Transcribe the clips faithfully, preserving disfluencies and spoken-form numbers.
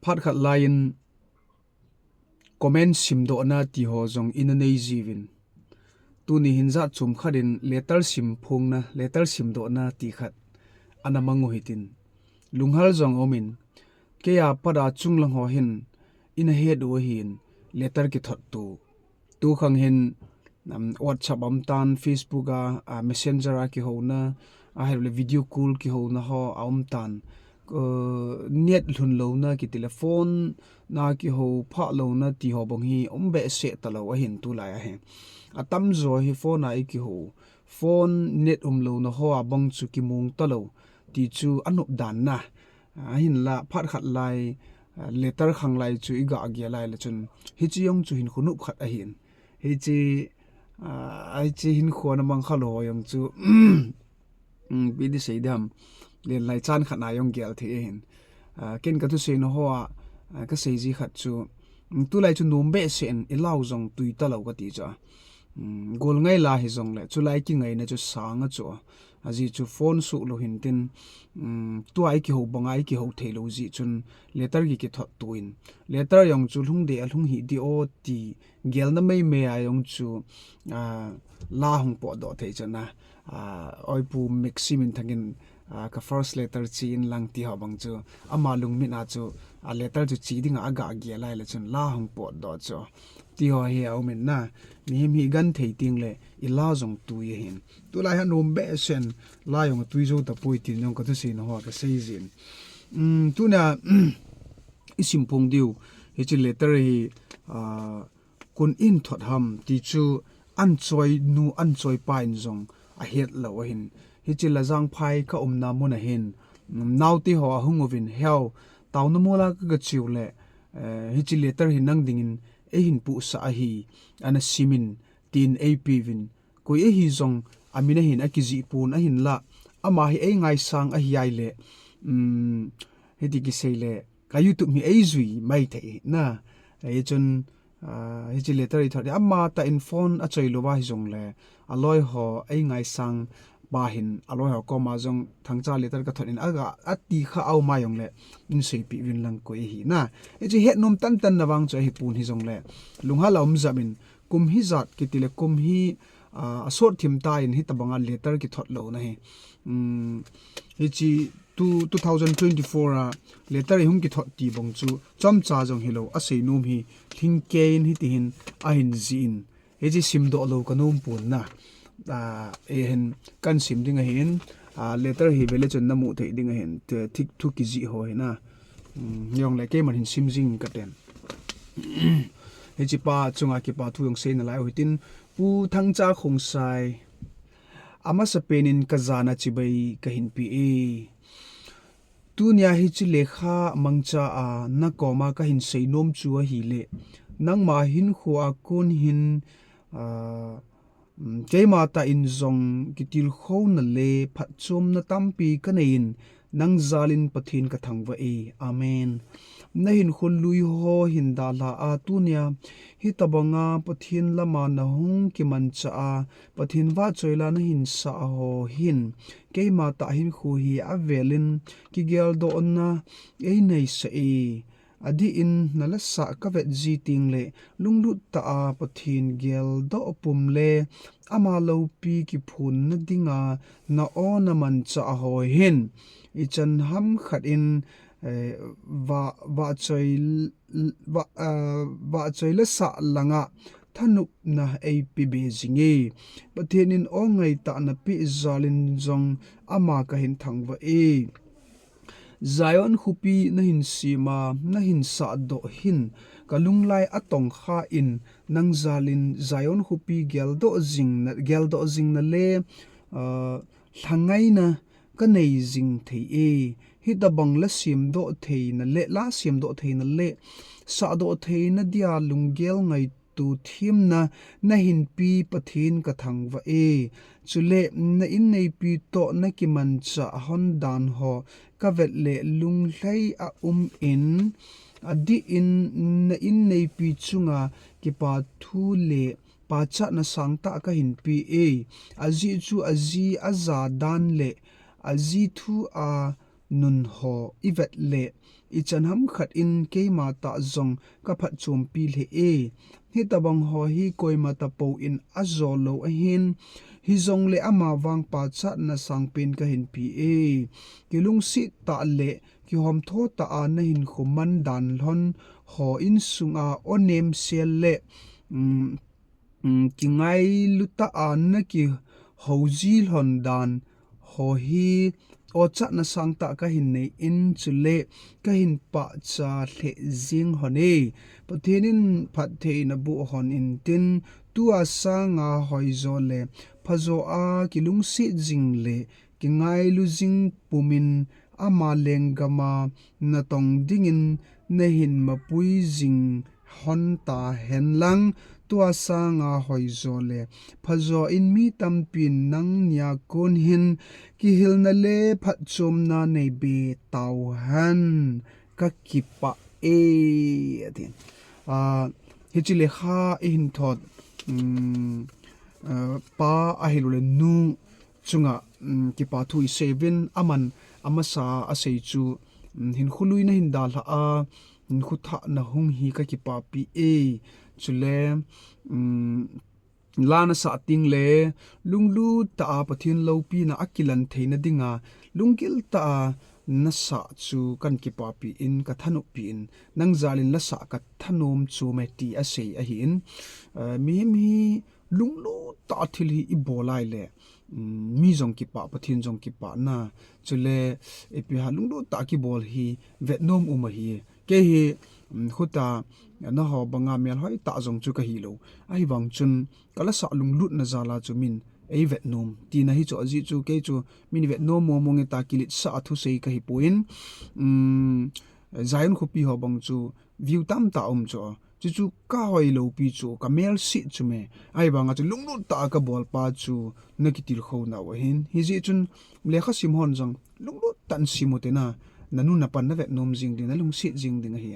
Phat khat laiyin comment simdohna ti ho jong ina nei jiuvin. Tuni hin jat chom khat in letter simphongna, letter simdohna ti khat ana mang u hitin. Lunghal jong aumin, kei a pat a chunglang ho hin ina het u ahin, letter kithot tu. Tu khang hin, um, WhatsApp a um tan, Facebook a, a Messenger a kihouna, ahilouleh video call kihouna ho a um tan. Uh, net lhun louna kiti le phone na kihou phah louna ti ho bang hi um behseh talou ahin tulai a hi. Atamjo hi phone a i kihou. Phone net um louna ho a bang chu kimong talou ti chu anop dan na. Ahinla phat khat lai, ah, letter khang lai chu i ga gel lai le chun, hiche jong chu hinkho nop khat ahin. Hiche, ah, hiche hinkho na mang kha lou jong chu, um, ipi ti sei ding ham, len lai chan khat na jong gel thei ahin. Ah, ken ka thuseina ho a, ah, ka sei ji khat chu, um, tulai chu nom behseh in i lau jong tui talou ka ti chu a. Um, gol ngai la hi jongle, chulai kingaina chu sang a chu a. Ajeh chu phone suh lou hin tin, um, tua i kihou banga i kihou thei lou jeh chun letter ki kithot tu in. Letter jong chu lhung deh a lhung hih ding o ti gelna meimei a jong chu, ah, la hung potdoh thei chun a, ah, Oipu Maxim in thangin, ah, ka first letter che in lang ti ho bang chu ama lungmit a chu, ah, letter chu che dinga a ga gel lai le chun la hung potdoh chu. Ti ho hi a um in na, mihem hi i genthei teng le i la jong tui ahin. Tulai hi a nom behseh in la jong a tui jou tapoi tin jong ka thuseina ho a ka sei jin. Um, tunia, i simphong diu, hiche letter hi, ah, koin thot ham ti chu anchoi nu, anchoi pa in jong a het lou ahin. Hiche Lajangphai ka umna mun a hin, um, naote ho a hung uvin heo, taona mol a ka ga che u le, eh, hiche letter hi nang dingin ei hin puhsah ahi, ana sim in, tin ei pe uvin. Koi ahi jong, a min a hin a kijih pon ahinla, ama hi ei ngaisang ahi a le, um, hiti kisei le, ka YouTube hi ei jui mai thei na. Hichun, ah, hiche letter i thot hi, ama tah in phone a choi lou va hi jongle, a loi ho ei ngaisang pa hin, a loi ho koma jong thangcha letter ka thot in a ga, a ti kha a um a jongle, in seipeh uvin lang koi ahi na. Hiche het nom tan tan na vang chu ahi pon hi jongle, lunghal a um jep in, kum hijat kiti le kum hi, ah, a sot thim tan hitabanga letter kithot louna hi. Um, hiche two, two thousand twenty-four a letter i hung kithot ti bang chu chomcha jong hilou, a seinom hi lhingkei in hiti hin a hin jih in. Hiche simdoh lou ka nom pon na. Ah, ei hin kan sim ding ahin, ah, letter hi vele chun na mu thei ding ahin, te, thik thu kijih ho hi na. Um, jongle keiman hin sim jing ka ten. Hiche pa chunga kipa thu jong seina lai u hitin, Pu Thangcha Khongsai, amasapen in ka jana chibai ka hin pe e. Tunia hiche lekha mangcha a na koma ka hin seinom chu ahile, nangma hinkho a kon hin, ah, um, keima tah in jong kitilkhouna le phatchomna tampi ka nei in, nang jal in Pathen ka thangvah e. Amen. Na hinkho lui ho hin dalha a tunia hitabanga Pathen lama na hung kimanchah a, Pathen vahchoila na hin sah ho hin, keima tah hinkho hi avel in kigeldohna ei neisah e. Adih in na la sah ka vet ji teng le, lunglut tah a Pathen geldoh pum le, ama loupi kiphonna dinga na aw na manchah ho hin, ichan ham khat in, eh, vah, vahchoi l-, l-, vah, ah, vahchoi la sah langa thanopna ei pe be jing e. Pathen in aw ngaitahna pe jal in jong ama ka hin thangvah e. Zion khopi na hin sem a, na hin sahdoh hin, ka lunglai a tongkha in, nang jal in Zion khopi geldoh jingna, geldoh jingna le, ah, lhangaina ka nei jing thei e. Hitabang la semdoh theina le, la semdoh theina le, sahdoh theina dia lunggel ngai tu themna na hin pe Pathen ka thangvah e. Chule na inneipi toh na kimanchah hon dan ho ka vet le lunglhai a um in, adih in na inneipi chunga kipa thu le pachatna sangtah ka hin pe e. Ajeh chu aji aja dan le aji thu a nun ho i vet le, i chan ham khat in keima tah zong ka phatchompi lheh e. Hitabang ho hi koima tapou in a zo lo ahin, hi zong le ama vang pachatna sangpen ka hin pe e. Kilungset tah le kihomtho tah a na hin khuman dan lhon ho insunga aw nem sel le, um, um, kingailu tah a na kihouji lhon dan ho hi awchatna sang tah ka hin nei in, chule ka hin pahcha lheh zing hon e. Pathen in phattheina boh hon intin, tua sanga hoizaw le phazaw a kilungset zing le kingailu zing pumin ama lenggama na tong dingin na hin mapui zing hon ta hen lang, tua sanga hoizaw le phazaw in mi tampin nang nia kon hin kihilna le phatchomna nei be tau hen, ka kipah e, a ti. Ah, hiche lekha i hin thot, um, ah, pa ahilou le nu chunga, um, kipa thu i sei uvin, aman amasa a sei chu, um, hinkho lui na hin dalha a, hinkho thah na hung hi ka kipapi e. Chule, um, la na sah teng le, lunglut tah a Pathen loupina a kilang theina dinga, lunggil tah a na sah chu kan kipapi in, ka thanoppi in, nang jal in la sah ka thanom chu me ti a sei ahin, eh, mihem hi lunglut tah a thil hi i bol lai le, um, mi jong kipah, Pathen jong kipah na, chule ipi ham lunglut tah a kibol hi vetnom um ahi. Kei hi, um, khuta na ho banga melhoi tah jong chu ka hi lou. Ahivang chun ka la sah lunglutna jal a chu min ei vetnom tina hi chu, ajeh chu kei chu min vetnom mong mong e ta, kiletsah a thusei ka hi poi. Um, Zion khopi ho bang chu view tamtah um chu. Chuchu ka hoi loupi chu, ka melse chu me. Ahivanga chu lunglut tah a ka bol pa chu na kitilkhou nau ahin. Hijeh chun lekha sim hon jong lunglut tah in sim u te na, na nu na pan na vetnom jing ding, na lungset jing ding ahi.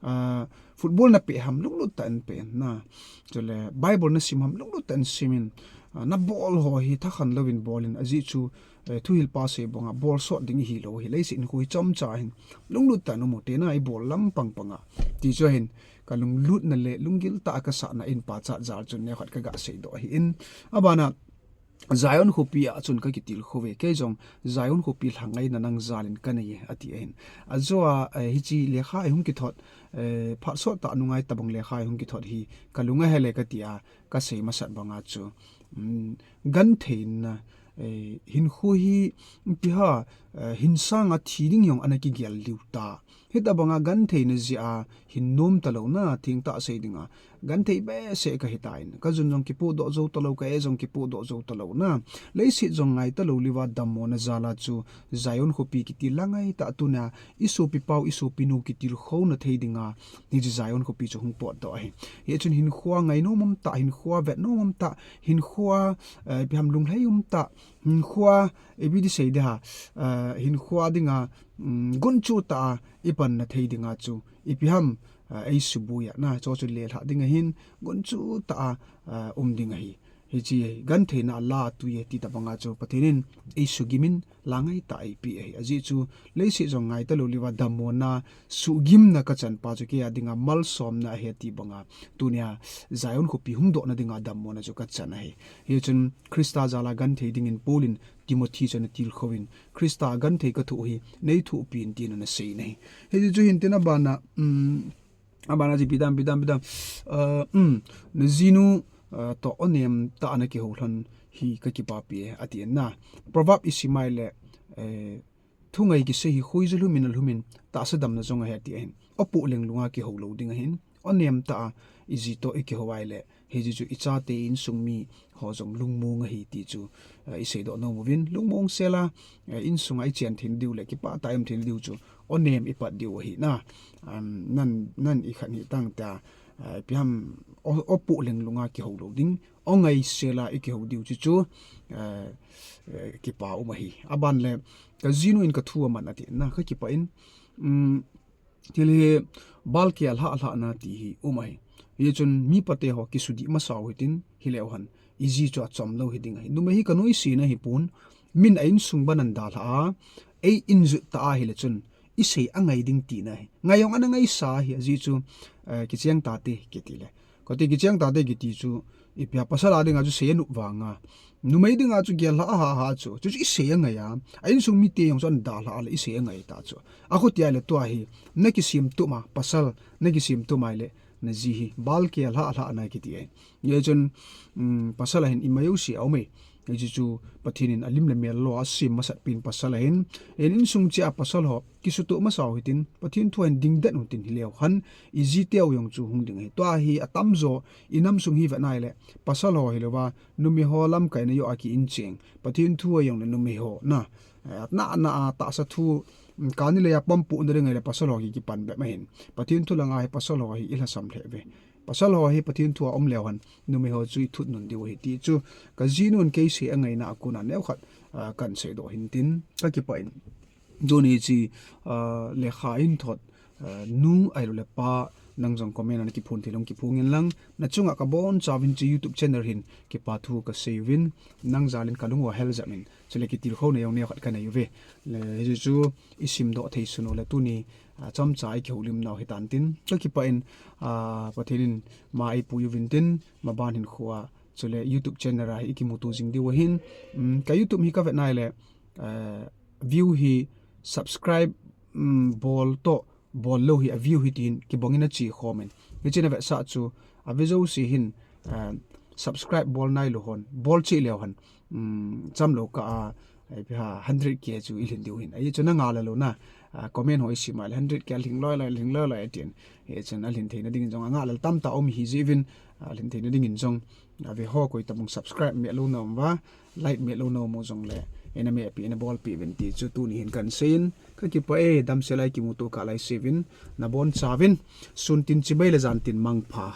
Ah, football na pe ham lunglut tah in pe in na. Chule Bible na sim ham lunglut tah in sim in. Ah, na bol ho hi thakhan louvin bol in, ajeh chu, eh, thuhilpa sei banga bol sot ding hi lou hi, leiset hinkho hi chomcha hin lunglut tah in um u te na, i bol lampang panga. Ti chu ahin, ka lunglutna le lunggil tah a ka sahna in pachat jal chun neokhat ka ga seidoh ahin. Abana Zion khopi a chun ka kitilkhou ve, kei jong Zion khopi lhangaina nang jal in ka nei e, a ti ahin. Ajo a, eh, hiche lekha i hung kithot, eh, phat sot tah nungai tabang lekha i hung kithot hi ka lung a hel e ka ti a, ka sei masat banga chu, um, gentheina, eh, hinkho hi, ipi ham, eh, hin sanga thi ding jong ana kigel diu ta. Hitabanga gentheina jeh a hin nom talou na, thengtah sei dinga genthei behseh ka hi tan. Ka jun jong kipodoh jou talou, ka e jong kipodoh jou talou na. Leiset jong ngai talou liva dammona jal a chu Zion khopi kiti lhangai tah tuna i sopi pau, i sopi nu kitilkhouna thei dinga, hiche Zion khopi chu hung potdoh ahi. Hichun hinkho a ngainom um tah, hinkho a vetnom um tah, hinkho a, eh, ipi ham lunglhai um tah, hinkho a, eh, ipi ti sei ding ham, eh, hinkho a dinga, um, gunchu tah a i panna thei dinga chu, ipi ham, eh, ei suboi a na, chu chu lelhah ding ahin, gunchu tah a, eh, um ding ahi. Hiche gentheina la tui e ti tabanga chu Pathen in ei sugimin lhangai tah ei pe ahi. Ajeh chu leiset jong ngai talou liva dammona, suhgimna ka chan pa chu kei a dinga malsomna ahi ti banga, tunia Zion khopi hung dohna dinga dammona chu ka chan ahi. Hichun Christa jal a genthei dingin Paul in Timothy chu ana tilkhou in, Christa genthei ka thoh hi nei thohpi in tin ana sei in ahi. Hichu hin tin abana, um, Abana chu ipi dam, ipi dam, ipi dam. Ah, um, na jinu, ah, toh aw nem tah a na kihou lhon hi ka kipapi e, a ti in na. Proverb i sim a ahile, eh, thungai kisei hi khoi ja lhum in a lhum in, tahsa damna jong ahi a ti ahin. Aw poh leng lunga kihou lou ding ahin. Aw nem tah a i ji toh i kihou a ahile, hiche chu i chate insung mi ho jong lungmong ahi ti chu, eh, i seidoh nom uvin. Lungmong sela, eh, insunga i chen thei diu le, kipah tah a i um thei diu chu, aw nem i pat diu ahi na. Um, nan, nan i khan hi tang ta, eh, ipi ham, aw, aw poh leng lunga kihou lou ding, aw ngai sela i kihou diu chu chu, eh, eh, kipa um ahi. Aban le, ka jinu in ka thu aman a ti na, ka kipah in, um, Thil hi bal kia lhah lhah na ti hi um ahi. Hichun mi pate ho kisudih masa u hitin, hileu hen i ji chu achom lou hi ding ahi. Numei hi ka noise na hi pon, min a insung ban ana dalha a, Ei injut ta ahile chun, isei angai ding tina ahi. Ngai jong ana ngaisa ahi, ajeh chu, eh, kicheng tate kiti le. Kati kicheng tate kiti chu, ipi a pasal a dinga chu sei anop vanga. Numei dinga chu gel lha aha ha chu, chu chu isei angai a. A insung mite jong chu ana dalha le isei angai ta chu. Akhuti ahile tua hi, na kisim tup ma, pasal, na kisim tup ma le, na ji hi, bal ke lha lha na kiti ahi. Hijeh chun, um, pasal a hin ima jouse aume. Hichu chu Pathen in alim le mel lo a sem masat pen pasal ahin. Hin insung cheh a pasal ho, kisutoh masa u hitin, Pathen thu a hin dingdet u hitin hileu hen, iji teu jong chu hung ding ahi. Tua hi atamjo, inam sung hi vet nai le, pasal ho hilouva, numei ho lamkaina joh a ki incheng. Pathen thu a jong le numei ho, na, eh, na, na a tahsa thu, um, kani le a pampu na ding ahi le pasal ho ki kipan bep ma hin. Pathen thu langa hi pasal ho hi ilhasam lheh uve. Pasal ho hi Pathen thu a um leu hen, numei ho chu ithut nun diu ahi ti chu, ka jinun kei sei angaina a kona neokhat, ah, kan seidoh hin tin, ka kipah in. Tuni chi, ah, lekha in thot, ah, nu ahilou le pa, nang jong comment a na kiphon thei lou kiphong in lang, na chunga ka bonchauvin chi YouTube channel hin kipa thu ka seiyuvin, nang jal in ka lung u ahel jep in, chule kitilkhouna jong neokhat ka nei uve. Le, hichu chu isimdoh thei sun u le tuni, ah, chomcha i kihoulim nau hitan tin, ka kipah in, ah, Pathen in ma eipui uvin tin, maban hinkho a, chule YouTube channel a hi i kimuto jing diu ahin, um, ka YouTube hi ka vet nai le, eh, view hi subscribe, um, bol toh, bol lou hi a view hi tin kibang in ache khom in. Hichun avetsah chu, ave jouse hin, eh, subscribe bol nailou hon, bol cheh leu hen, um, chamlou kah a, eh, ipi ham, hundred K chu ilhin diu ahin. Ajeh chu na ngal lou na, ah, comment ho isim a le hundred K lhing loi loi, lhing loi loi atin. Hichun alhin theina dingin jong angah lel tamtah um hijeh uvin, alhin theina dingin jong, ave ho koi tabang subscribe mehlou na um uva, like mehlou na um u jongle, ina mehpi, ina bolpi uvin ti chu tuni hin kan seiyin, ka kipah e, damsel a i kimuto kah lai seiyuvin, na bonchauvin, sun tin chibai le jan tin mangpha.